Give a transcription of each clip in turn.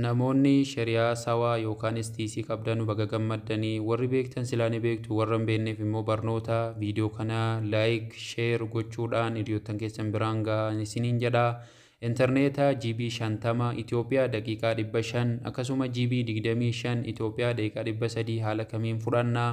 Namoonni shari'aa sawaa yookaan STC qabdan baga gammaddanii. Warri beektan silaa ni beektu, warra hin beekneef immoo barnoota. Viidiyoo kana like, share gochuudhaan hiriyoottan keessan biraan gahaa isiniin jedha. Intarneeta GB 50 Itoophiyaa daqiiqaa 500, akkasuma GB 25 Itoophiyaa daqiiqaa 300 haala kamiin fudhannaa,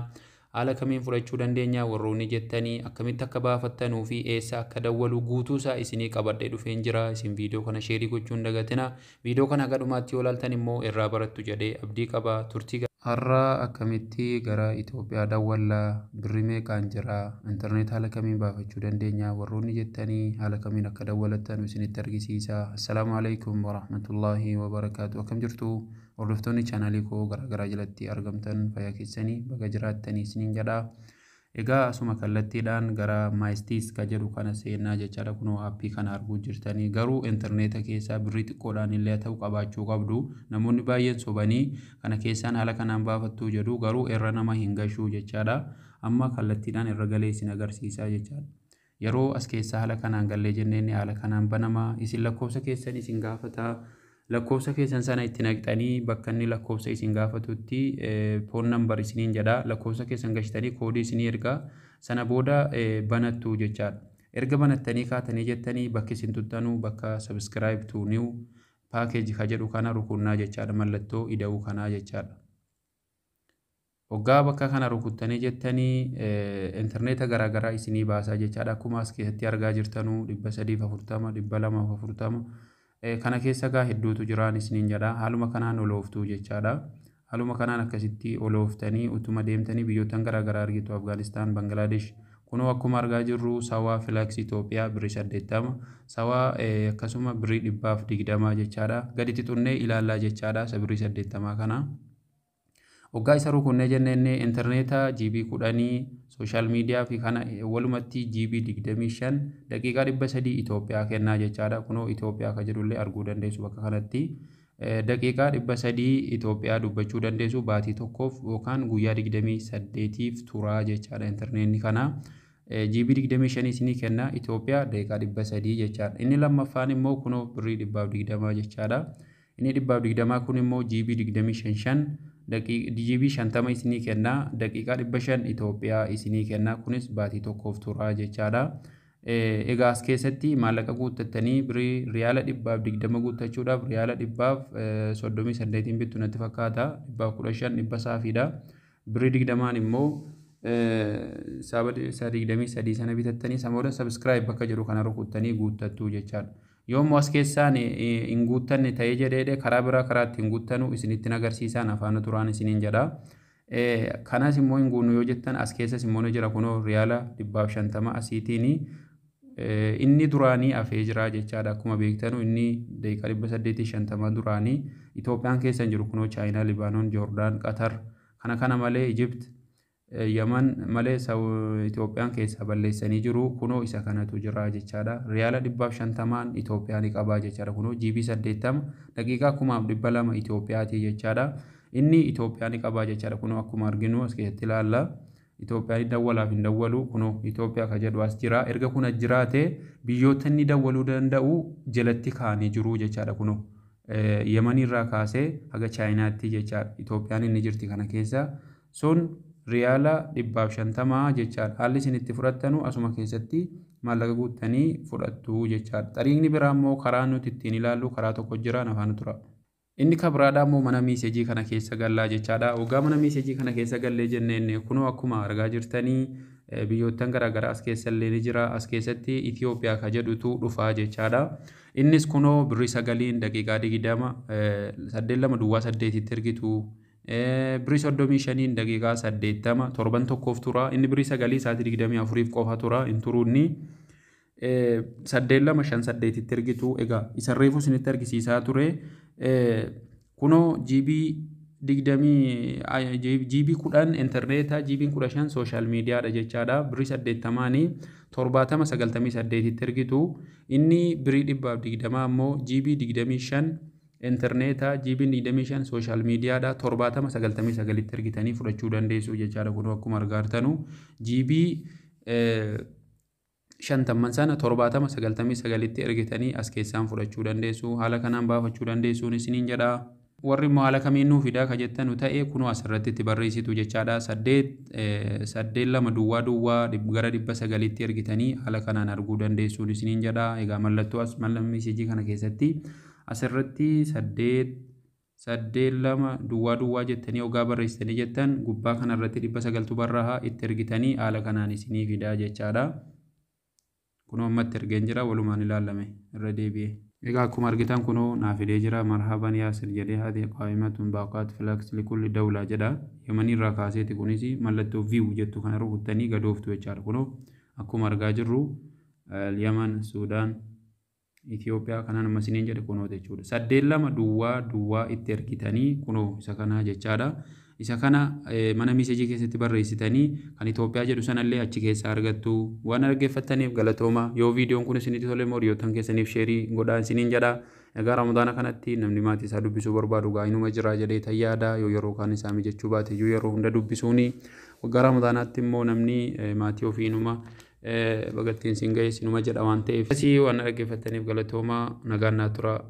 haala kamiin fudhachuu dandeenya warroonni jettanii, akkamitti akka baafattanuu fi eessa akka dawwalu guutuusaa isinii qabadhee dhufeen jira. Isin viidiyoo kana share gochuu hin dagatina. Viidiyoo kana haga dhumaatti yoo ilaaltan immoo irraa barattu jedhee abdii qaba. Turtii har'a akkamitti gara Itoophiyaa dawwallaa, birrii meeqaan jira, intarneet haala kamiin baafachuu dandeenya warroonni jettanii, haala kamiin akka dawwalattan isinitti argisiisa. Assalaamu alaikum warahmatullaahi wabarakaatu. Akkam jirtu hordoftoonni chaanaalii koo garaagaraa jalatti argamtan? Fayyaa keessanii? Baga jiraattanii isiniin jedha. Egaa asuma kallattiidhaan gara MySTC ka jedhu kana seenaa jechaadha. Kunoo aappii kana arguu jirtanii, garuu intarneeta keessaa birrii xiqqoodhaan illee ta'u qabaachuu qabdu. Namoonni baay'een sobanii kana keessaan haala kanaan baafattuu jedhu, garuu irra nama hin gashuu jechaadha. Amma kallattiidhaan irra galee isin agarsiisaa jechaadha. Yeroo as keessaa haala kanaan gallee jenneen, haala kanaan banama. Isin lakkoofsa keessan isin gaafata. Lakkoofsa keessan sana itti naqxanii, bakka inni lakkoofsa isin gaafatutti phone number isiniin jedha. Lakkoofsa keessan gashitanii koodii isinii ergaa, sana booda banattu jechaadha. Erga banattanii kaatanii jettanii, bakki isin tuttanuu bakka "subscribe to new package" ka jedhu kana rukunnaa jechaadha, mallattoo ida'uu kanaa jechaadha. Hoggaa bakka kana rukuttanii jettanii, intarneeta garaagaraa isinii baasaa jechaadha. Akkuma as keessatti argaa jirtanuu 340, 240 kana keessa gaa hedduutu jiraan isiniin jedha. Haaluma kanaan olooftuu jechaadha. Haaluma kanaan akkasitti olooftanii utuma deemtanii biyyoottan garaagaraa argitu: Afgaanistaan, Bangilaadesh. Kunoo akkuma argaa jirru Sawaa Flex Itoophiyaa birrii 80, Sawaa akkasuma birrii 120 jechaadha. Gaditti xunnee ilaallaa jechaadha isa birrii 80 kana. Hoggaa isa rukunnee jenneen, intarneeta GB 10, social media fi kana walumatti GB 25, daqiiqaa 300 Itoophiyaa kennaa jechaadha. Kunoo Itoophiyaa ka jedhullee arguu dandeessu bakka kanatti. Daqiiqaa 300 Itoophiyaa dubbachuu dandeessu, baatii tokkoof yookaan guyyaa 28f turaa jechaadha intarneetni kana. GB 25 isinii kenna, Itoophiyaa daqiiqaa 300 jechaadha. Inni lammaffaan immoo kunoo birrii 120 jechaadha. Inni 120 kun immoo GB 25 shan GB 50 isinii kenna, daqiiqaa 500 Itoophiyaa isinii kenna, kunis baatii tokkoof turaa jechaadha. Egaa as keessatti maallaqa guuttattanii birrii riyaala 120 guuttachuudhaaf riyaala 138n bittu natti fakkaata, 115, dhibba saafiidha. Birrii 20n immoo saba 23 sana bitattanii, sana booda "subscribe" bakka jedhu kana rukuttanii guuttattu jechaadha. Yommuu as keessaan hin guuttanne ta'ee jedhee, karaa biraa karaa ittiin guuttanu isinitti agarsiisaan afaan turaan isiniin jedha. Kanas immoo hin guunnu yoo jettan, as keessas immoo ni jira. Kunoo riyaala 150 asiitiin inni duraanii hafee jira jechaadha. Akkuma beektanu inni daqiiqaa 850 duraanii Itoophiyaan keessa hin jiru. Kunoo Chaayinaa, Libaanoon, Joordaan, Qatar kana kana malee, Ijipt, Yaman malee Itoophiyaan keessaa balleessanii jiru. Kunoo isa kanatu jira jechaadha. Riyaala 150n Itoophiyaa ni qabaa jechaadha. Kunoo GB 80, daqiiqaa 1200 Itoophiyaati jechaadha. Inni Itoophiyaa ni qabaa jechaadha. Kunoo akkuma arginu as keessatti ilaalla. Itoophiyaan dawwalaaf hin dawwalu, kunoo Itoophiyaa ka jedhu as jira. Erga kun as jiraate, biyyoota inni dawwaluu danda'u jalatti kaa'anii jiru jechaadha. Kunoo Yemanii irraa kaasee haga Chaayinaatti jechaadha. Itoophiyaan inni jirti kana keessa sun riyaala 150 jechaadha. Haalli isin itti fudhattanu asuma keessatti maallaqa guuttanii fudhattu jechaadha. Xariiqni biraa immoo karaa nuti ittiin ilaallu karaa tokko jira, afaan tura. Inni kabiraadhaa immoo mana message kana keessa gallaa jechaadha. Hoggaa mana message kana keessa gallee jenneen, kunoo akkuma argaa jirtanii biyyoottan garaagaraa as keessa illee ni jira. As keessatti Itoophiyaa ka jedhutu dhufaa jechaadha. Innis kunoo birrii 9n daqiiqaa 20, 8208tti ergitu. Birrii 35n daqiiqaa 80, torban tokkoof tura. Inni birrii 9 sa'aatii 24f qofa tura, hin turuunni. 8258tti ergitu. Egaa isa reefu isinitti argisiisaa ture. Kunoo GB digdamii GB 10 intarneetaa, GB 15 social mediadha jechaadha. Birrii 80nii 7098tti ergitu. Inni birrii 120 ammoo GB 25 intarneetaa, GB 25 social mediadha, 7099tti ergitanii fudhachuu dandeessu jechaadha. Kunoo akkuma argaa jirtanu GB 50 sana 7099tti ergitanii as keessaan fudhachuu dandeessu. Haala kanaan baafachuu dandeessuun isiniin jedha. Warri immoo haala kamiin nuu fidaa ka jettanu ta'e, kunoo asirratti itti barreessitu jechaadha. 8 8 2 duwwaa duwwaa gara 900tti ergitanii haala kanaan arguu dandeessuun isiniin jedha. Egaa mallattoo as mala message kana keessatti asirratti 8 8 2 duwwaa duwwaa jettanii ogaa barreessitanii jettan, gubbaa kanarratti 900tu barraaha, itti ergitanii haala kanaan isinii fidaa jechaadha. Kunoo ammatti ergeen jira, walumaan ilaalame irra deebi'ee. Egaa akkuma argitan kunoo naa fidee jira. "مرحبا Yaasir" jedhee, "هذه قائمة باقات فلكس لكل دولة" jedha. Yamanii irraa kaaseeti. Kunis mallattoo view jettu kana rukuttanii gadooftu jechaadha. Kunoo akkuma argaa jirru Yaman, Suudaan, Itoophiyaa kanaan amma isiniin jedhe kunoo jechuudha. 8 2 duwwaa duwwaa itti ergitanii kunoo isa kanaa jechaadha. Isa kana mana message keessatti barreessitanii kan Itoophiyaa jedhu sanallee achi keessaa argattu. Waan dhaggeeffattaniif galatooma. Yoo viidiyoon kun isinitti tole immoo hiriyoottan keessaniif share godhaa isiniin jedha. Egaa Ramadaana kanatti namni maatii isaa dubbisuu barbaadu gaa inuma jira jedhee tayyaada. Yoo yeroo kaan isaa mijachuu baate iyyuu yeroo hunda dubbisuuni. Waggaa Ramadaanaatti immoo namni maatii ofii inuma bagattiin siin ga'e sinuma jedha waan ta'eef. Asii waan dhaggeeffattaniif galatooma, nagaan naa tura.